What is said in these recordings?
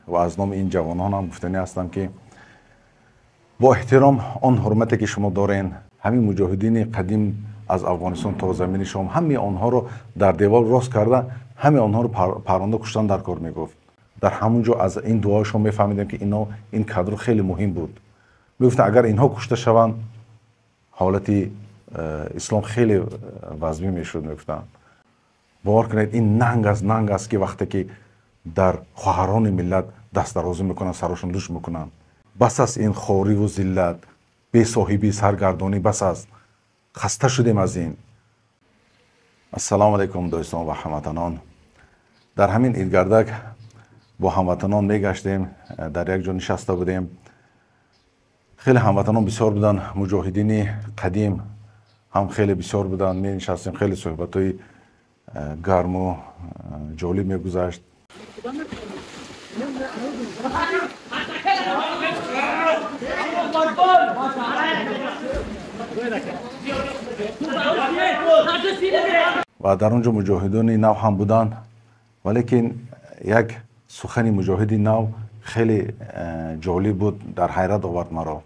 Ва аз номи ин ҷавонон ҳам гуфтанӣ ҳастам, ки бо эҳтиром он ҳурмате ки шумо дорен, ҳамин муҷоҳидини қадим аз Афғонистон то замини Шом, ҳамаи онҳоро дар девор рост карда, ҳамаи онҳоро парронда куштан дар кор мегуфт. Дар ҳамон ҷо аз ин дуоашон мефаҳмидем, ки ино ин кадро хеле муҳим буд. Мегуфтанд, агар инҳо кушта шаванд, ҳолати ислом хеле вазмин мешуд, мегуфтанд. Бовар кунед, ин нанг аст, нанг аст, ки вақте ки дар хоҳарони миллат дастдарозӣ мекунанд, сарошон луч мекунанд. Бас аст ин хориву зиллат, бесоҳибӣ, саргардонӣ, бас аст. Хаста шудем аз ин. Ассалому алайкум, дӯстон ва ҳамватанон. Дар ҳамин идгардак бо ҳамватанон мегаштем, дар як ҷо нишаста будем. Хеле ҳамватанон бисёр буданд, муҷоҳидини қадим ҳам хеле бисёр буданд. Менишастем, хеле суҳбатҳои гарму ҷолиб мегузашт. Ва дар он ҷо муҷоҳидони нав ҳам буданд, валекин як сухани муҷоҳиди нав хеле ҷолиб буд, дар ҳайрат овард маро.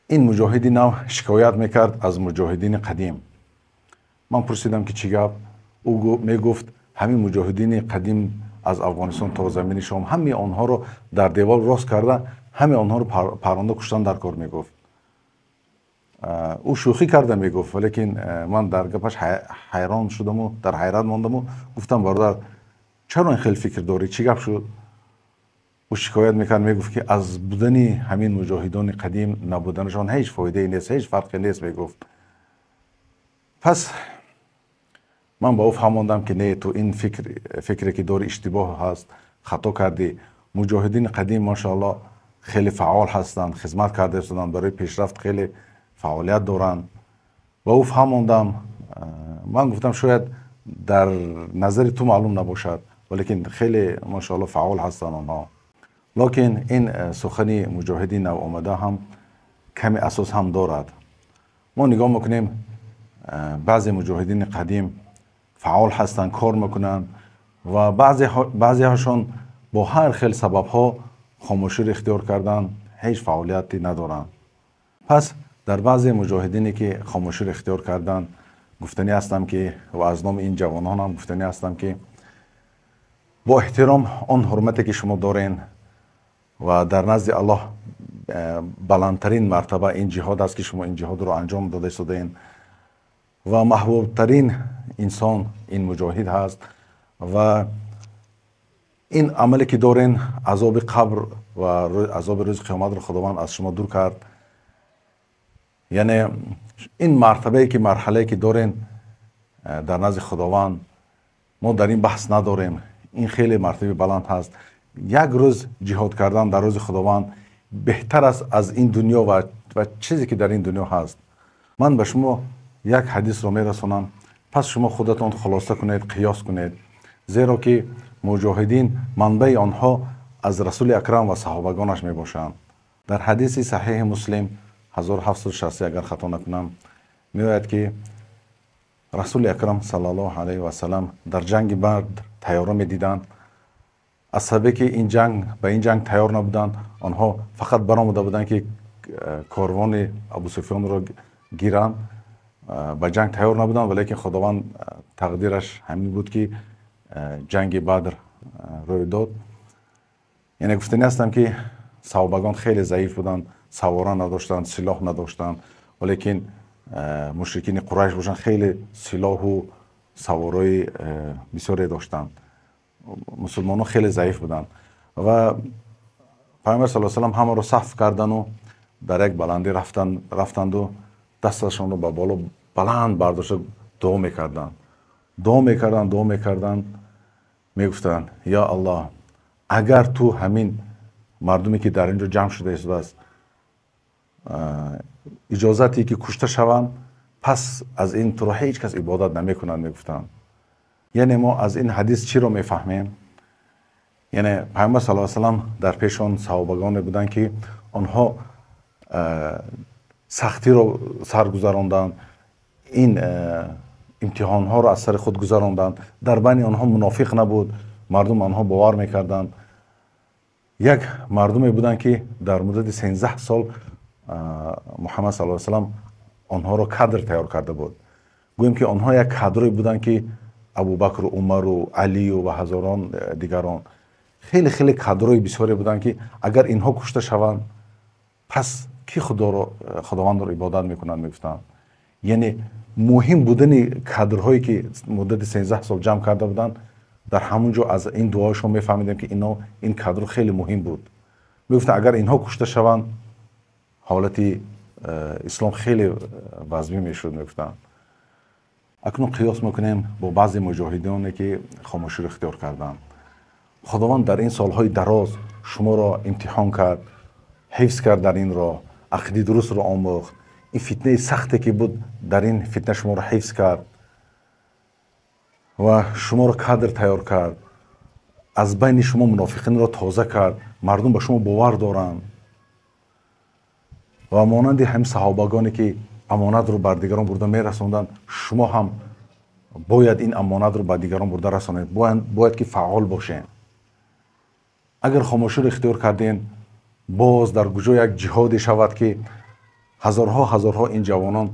Ин муҷоҳиди нав шикоят мекард аз муҷоҳидини қадим. Ман пурсидам, ки чӣ гап? Ӯ мегуфт, ҳамин муҷоҳидини қадим аз Афғонистон то замини Шом, ҳамаи онҳоро дар девор рост карда, ҳамаи онҳоро парронда куштан дар кор мегуфт. Ӯ шӯхӣ карда мегуфт, валекин ман дар гапаш ҳайрон шудаму дар ҳайрат мондаму гуфтам: бародар, чаро ин хел фикр дорӣ, чӣ гап шуд? Ӯ шикоят мекард, мегуфт, ки аз будани ҳамин муҷоҳидони қадим набуданашон ҳеҷ фоидае нест, ҳеҷ фарқе нест, мегуфт. Пас ман ба ӯ фаҳмондам, ки не, ту ин фикре ки дори иштибоҳ ҳаст, хато кардӣ. Муҷоҳидини қадим, машоалло, хеле фаъол ҳастанд, хизмат карда истоданд, барои пешрафт хеле фаъолият доранд. Ба ӯ фаҳмондам, ман гуфтам, шояд дар назари ту маълум набошад, валекин хеле, машоалло, фаъол ҳастанд онҳо. Локин ин сухани муҷоҳиди навомада ҳам каме асос ҳам дорад. Мо нигоҳ мекунем, баъзе муҷоҳидини қадим фаъол ҳастанд, кор мекунанд ва баъзеҳошон бо ҳар хел сабабҳо хомӯширо ихтиёр карданд, ҳеҷ фаъолияте надоранд. Пас дар баъзе муҷоҳидине ки хомӯширо ихтиёр карданд, гуфтанӣ ҳастам, ки ва аз номи ин ҷавонон ҳам гуфтанӣ ҳастам, ки бо эҳтиром он ҳурмате ки шумо дорен ва дар назди Аллоҳ баландтарин мартаба ин ҷиҳод аст, ки шумо ин ҷиҳодро анҷом дода истодаен, ва маҳбубтарин инсон ин муҷоҳид ҳаст, ва ин амале ки дорен, азоби қабр ва азоби рӯзи қиёматро Худованд аз шумо дур кард. Яъне ин мартабае ки, марҳалае ки дорен дар назди Худованд, мо дар ин баҳс надорем, ин хеле мартабаи баланд ҳаст. Як рӯз ҷиҳод кардан дар рӯзи Худованд беҳтар аст аз ин дунё ва чизе ки дар ин дунё ҳаст. Ман ба шумо як ҳадисро мерасонам, пас шумо худатон хулоса кунед, қиёс кунед, зеро ки муҷоҳидин манбаи онҳо аз Расули Акрам ва саҳобагонаш мебошанд. Дар ҳадиси Саҳеҳи Муслим 1760, агар хато накунам, меояд, ки Расули Акрам саллаллоҳу алайҳи васалам дар ҷанги Бадр тайёра медиданд. Аз сабабе ки ин ҷанг ба ин ҷанг тайёр набуданд, онҳо фақат баромада буданд, ки корвони Абусуфёнро гиранд, ба ҷанг тайёр набуданд, валекин Худованд тақдираш ҳамин буд, ки ҷанги Бадр рӯй дод. Яъне гуфтанӣ ҳастам, ки саҳобагон хеле заиф буданд, савора надоштанд, силоҳ надоштанд, валекин мушрикини Қурайш бошанд, хеле силоҳу савораи бисёре доштанд. Мусулмонон хеле заиф буданд ва Пайғамбар саллаллоҳу алайҳи васаллам ҳамаро саф кардану дар як баландӣ рафтанду дасташонро ба боло баланд бардошта дуо мекарданд, дуо мекарданд, дуо мекарданд, мегуфтанд: ё Аллоҳ, агар ту ҳамин мардуме ки дар ин ҷо ҷамъ шуда истодааст иҷозате ки кушта шаванд, пас аз ин туро ҳеҷ кас ибодат намекунад, мегуфтанд. Яъне мо аз ин ҳадис чиро мефаҳмем? Яъне Пайғамбар саллаллоҳу алайҳи васаллам дар пеши он саҳобагоне буданд, ки онҳо сахтиро сар гузаронданд, ин имтиҳонҳоро аз сари худ гузаронданд. Дар байни онҳо мунофиқ набуд, мардум онҳо бовар мекарданд. Як мардуме буданд, ки дар муддати 13 сол Муҳаммад саллаллоҳу алайҳи васаллам онҳоро кадр тайёр карда буд. Гӯем ки онҳо як кадрое буданд, ки Абубакру, Умару, Алию ва ҳазорон дигарон, хеле хеле кадрои бисёре буданд, ки агар инҳо кушта шаванд, пас ки Худовандро ибодат мекунанд, мегуфтанд. Яъне муҳим будани кадрҳое, ки муддати 13 сол ҷамъ карда буданд, дар ҳамон ҷо аз ин дуоашон мефаҳмидем, ки ин кадро хеле муҳим буд. Мегуфтанд, агар инҳо кушта шаванд, ҳолати ислом хеле вазмин мешуд, мегуфтанд. Акнун қиёс мекунем бо баъзе муҷоҳидоне, ки хомӯширо ихтиёр карданд. Худованд дар ин солҳои дароз шуморо имтиҳон кард, ҳифз кард, дар ин роҳ ақидаи дурустро омӯхт. Ин фитнаи сахте ки буд, дар ин фитна шуморо ҳифз кард ва шуморо кадр тайёр кард, аз байни шумо мунофиқинро тоза кард, мардум ба шумо бовар доранд ва монанди ҳамин саҳобагоне, ки амонатро бар дигарон бурда мерасонданд, шумо ҳам бояд ин амонатро ба дигарон бурда расонед, бояд ки фаъол бошед. Агар хомӯширо ихтиёр кардем, боз дар куҷо як ҷиҳоде шавад, ки ҳазорҳо ҳазорҳо ин ҷавонон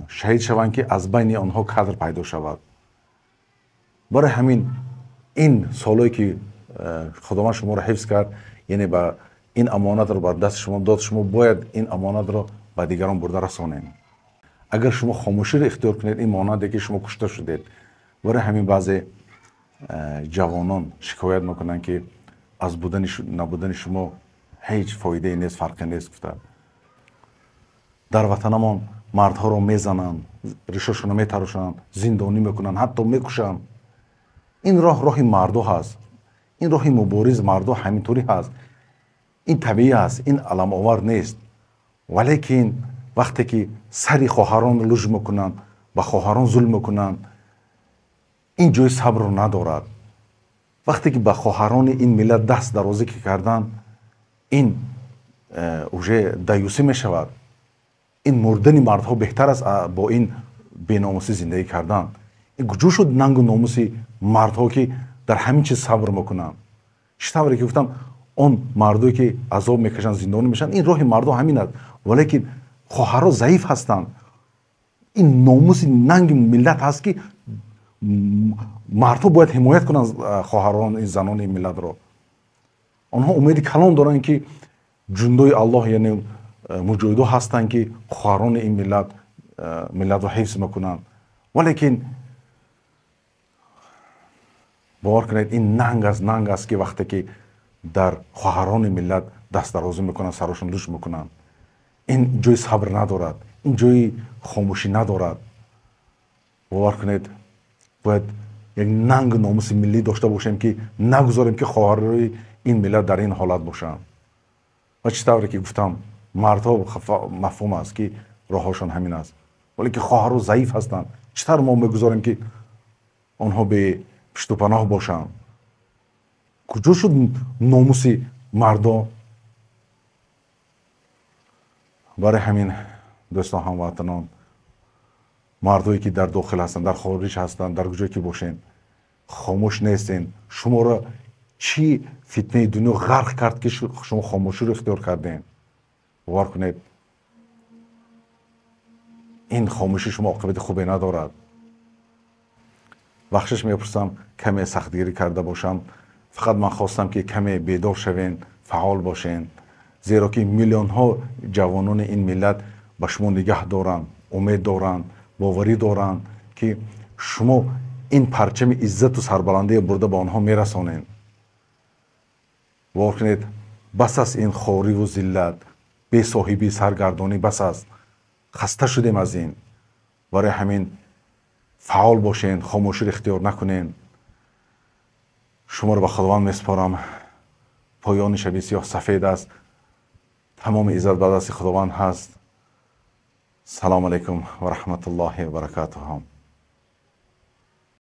шаҳид шаванд, ки аз байни онҳо кадр пайдо шавад. Барои ҳамин ин солое ки Худованд шуморо ҳифз кард, яъне ба ин амонатро бар дасти шумо дод, шумо бояд ин амонатро ба дигарон бурда расонед. Агар шумо хомӯширо ихтиёр кунед, ин монанде ки шумо кушта шудед. Барои ҳамин баъзе ҷавонон шикоят мекунанд, ки аз набудани шумо ҳеҷ фоидае нест, фарқе нест, гуфта. Дар ватанамон мардҳоро мезананд, ришошонро метарошанд, зиндонӣ мекунанд, ҳатто мекушанд. Ин роҳ роҳи мардо ҳаст, ин роҳи мубориз мардо ҳаминтурӣ ҳаст, ин табиӣ аст, ин аламовар нест. Валекин вақте ки сари хоҳарон луж мекунанд, ба хоҳарон зулм мекунанд, ин ҷои сабрро надорад. Вақте ки ба хоҳарони ин миллат даст дарозӣ ки карданд, ин уже даюсӣ мешавад. Ин мурдани мардҳо беҳтар аст бо ин беномусӣ зиндагӣ кардан. Ин куҷо шуд нангу номуси мардҳо, ки дар ҳамин чиз сабр мекунанд? Чӣ тавре ки гуфтам, он мардое ки азоб мекашанд, зиндонӣ мешаванд, ин роҳи мардҳо ҳамин аст. Валекин хоҳарҳо заиф ҳастанд. Ин номуси нанги миллат ҳаст, ки мардҳо бояд ҳимоят кунанд хоҳарон, ин занони ин миллатро. Онҳо умеди калон доранд, ки ҷундои Аллоҳ, яъне муҷоҳидо ҳастанд, ки хоҳарони ин миллатро ҳифз мекунанд. Валекин бовар кунед, ин нанг аст, нанг аст, ки вақте ки дар хоҳарони миллат дастдарозӣ мекунанд, сарошон луж мекунанд, ин ҷои сабр надорад, ин ҷои хомӯшӣ надорад. Бовар кунед, бояд як нангу номуси миллӣ дошта бошем, ки нагузорем, ки хоҳарои ин миллат дар ин ҳолат бошанд. Ва чӣ тавре ки гуфтам, мардҳо мафҳум аст, ки роҳҳошон ҳамин аст, вале ки хоҳарҳо заиф ҳастанд. Чӣ тавр мо мегузорем, ки онҳо бе пуштупаноҳ бошанд? Куҷо шуд номуси мардо? Барои ҳамин дӯстон, ҳамватанон, мардое ки дар дохил ҳастанд, дар хориҷ ҳастанд, дар куҷое ки бошед, хомӯш нестен. Шуморо чӣ фитнаи дунё ғарқ кард, ки шумо хомӯширо ихтиёр кардем? Бовар кунед, ин хомӯши шумо оқибати хубе надорад. Бахшиш мепурсам, каме сахтгирӣ карда бошам. Фақат ман хостам, ки каме бедор шавен, фаъол бошен, зеро ки миллионҳо ҷавонони ин миллат ба шумо нигаҳ доранд, умед доранд, боварӣ доранд, ки шумо ин парчами иззату сарбаландие бурда ба онҳо мерасонед. Бовар кунед, бас аст ин хориву зиллат, бесоҳибӣ, саргардонӣ, бас аст. Хаста шудем аз ин. Барои ҳамин фаъол бошен, хомӯширо ихтиёр накунен. Шуморо ба Худованд месупорам. Поёни шаби сиёҳ сафед аст. Тамоми иззат ба дасти Худованд ҳаст. Салому алайкум ва раҳматуллоҳи ва баракатуҳ.